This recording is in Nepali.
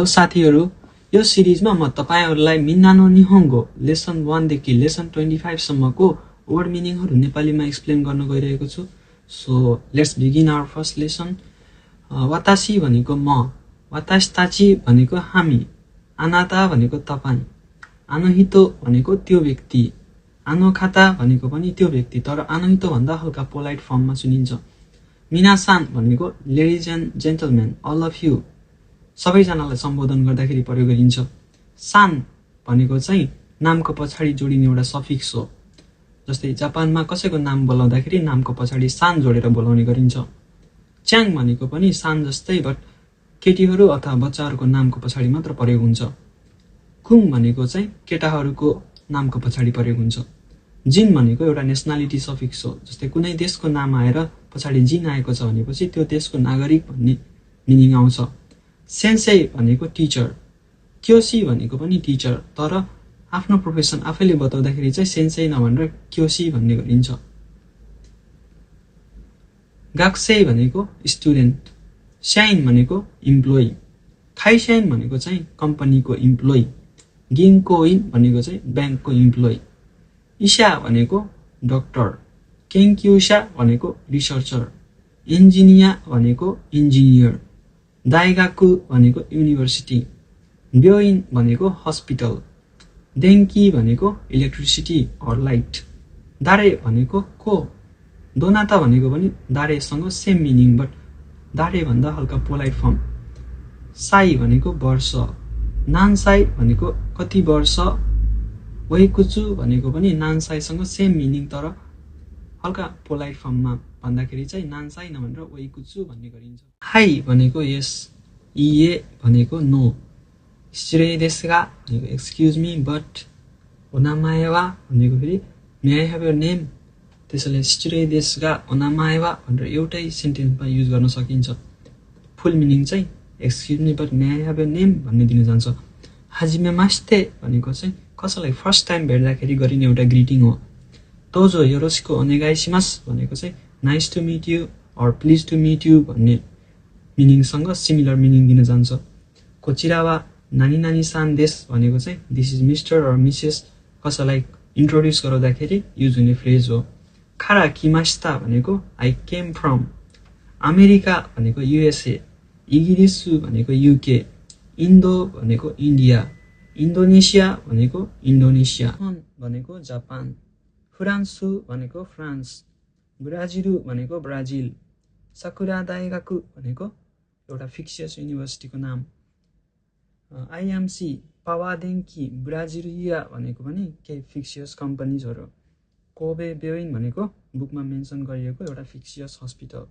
साथीहरु, यो सिरिजमा म तपाईहरुलाई मिनानो निहोंगो लेसन 1 देखि लेसन 25 सम्मको वर्ड मिनिङहरु नेपालीमा एक्सप्लेन गर्न गइरहेको छु। So let's begin our first lesson. वातासी भनेको म, वातासिताची भनेको हामी, आनाता भनेको तपाई, आनोहितो भनेको त्यो व्यक्ति, आनोखाता भनेको पनि त्यो व्यक्ति तर आनोहितो भन्दा हल्का पोलाइट फर्ममा सुनिन्छ। मिनासान भनेको ladies and gentlemen, all of you, सबैजनालाई सम्बोधन गर्दाखेरि प्रयोग गरिन्छ। सान भनेको चाहिँ नामको पछाडी जोडिने एउटा सफिक्स हो। जस्तै जापानमा कसैको नाम बोलाउँदाखेरि नामको पछाडी सान जोडेर बोलाउने गरिन्छ। च्याङ भनेको पनि सान जस्तै बट केटीहरू अथवा बच्चाहरूको नामको पछाडी मात्र प्रयोग हुन्छ। कुङ भनेको चाहिँ केटाहरूको नामको पछाडी प्रयोग हुन्छ। जिन भनेको एउटा नेसनालिटी सफिक्स हो। जस्तै कुनै देशको नाम आएर पछाडी जिन आएको छ भनेपछि त्यो देशको नागरिक भन्ने मिनिङ आउँछ। सेन्सेई भनेको टिचर, क्योसी भनेको पनि टिचर तर आफ्नो प्रोफेसन आफैले बताउँदाखेरि चाहिँ सेन्सेई नभनेर क्योसी भन्ने गरिन्छ। गाक्सेई भनेको स्टुडेन्ट, शाइन भनेको इम्प्लोइ, खाइशाइन भनेको चाहिँ कम्पनीको इम्प्लोइ, गिन्कोइन भनेको चाहिँ ब्याङ्कको इम्प्लोइ, इशा भनेको डाक्टर, केन्क्युसा भनेको रिसर्चर, इन्जिनिया भनेको इन्जिनियर, दाइगाकु भनेको युनिभर्सिटी, ब्योइन भनेको हस्पिटल, देङ्की भनेको इलेक्ट्रिसिटी अर लाइट, दारे भनेको को, दोनाता भनेको पनि दारेसँग सेम मिनिङ बट दारे भन्दा हल्का पोलाइट फर्म, साई भनेको वर्ष, नानसाई भनेको कति वर्ष, वैकुचु भनेको पनि नानसाईसँग सेम मिनिङ तर हल्का पोलाइट फर्ममा भन्दाखेरि चाहिँ नानसाई नभनेर वैकुचु भन्ने गरिन्छ। हाई भनेको यस, इए भनेको नो, शिरे देशगा भनेको एक्सक्युज मी बट, ओनामाएवा भनेको फेरि मे आई हेभ योर नेम, त्यसैले शिरे देशगा ओनामाएवा भनेर एउटै सेन्टेन्समा युज गर्न सकिन्छ। फुल मिनिङ चाहिँ excuse me but may I have your name भन्ने दिन जान्छ। हाजिमे मास्ते भनेको चाहिँ कसैलाई फर्स्ट टाइम भेट्दाखेरि गरिने एउटा ग्रिटिङ हो। तोजो योरोसिको ओनेगाइसिमास भनेको चाहिँ nice to meet you or please to meet you भन्ने मिनिङसँग सिमिलर मिनिङ दिन जान्छ। कोचिरावा नानी नानी सान देश भनेको चाहिँ this is mister or missus कसैलाई इन्ट्रोड्युस गराउँदाखेरि युज हुने फ्रेज हो। खारा किमास्ता भनेको आई केम फ्रम, अमेरिका भनेको युएसए, इगिरिसु भनेको युके, इन्डो भनेको इन्डिया, इन्डोनेसिया भनेको इन्डोनेसिया भनेको जापान, फ्रान्सु भनेको फ्रान्स, ब्राजिलु भनेको ब्राजिल, साकुरा दाइगाकु भनेको एउटा फिक्सियस युनिभर्सिटीको नाम, आइएमसी पावादेङ्की ब्राजिलिया भनेको पनि केही फिक्सियस कम्पनीजहरू, कोबे ब्योइन भनेको बुकमा मेन्सन गरिएको एउटा फिक्सियस हस्पिटल।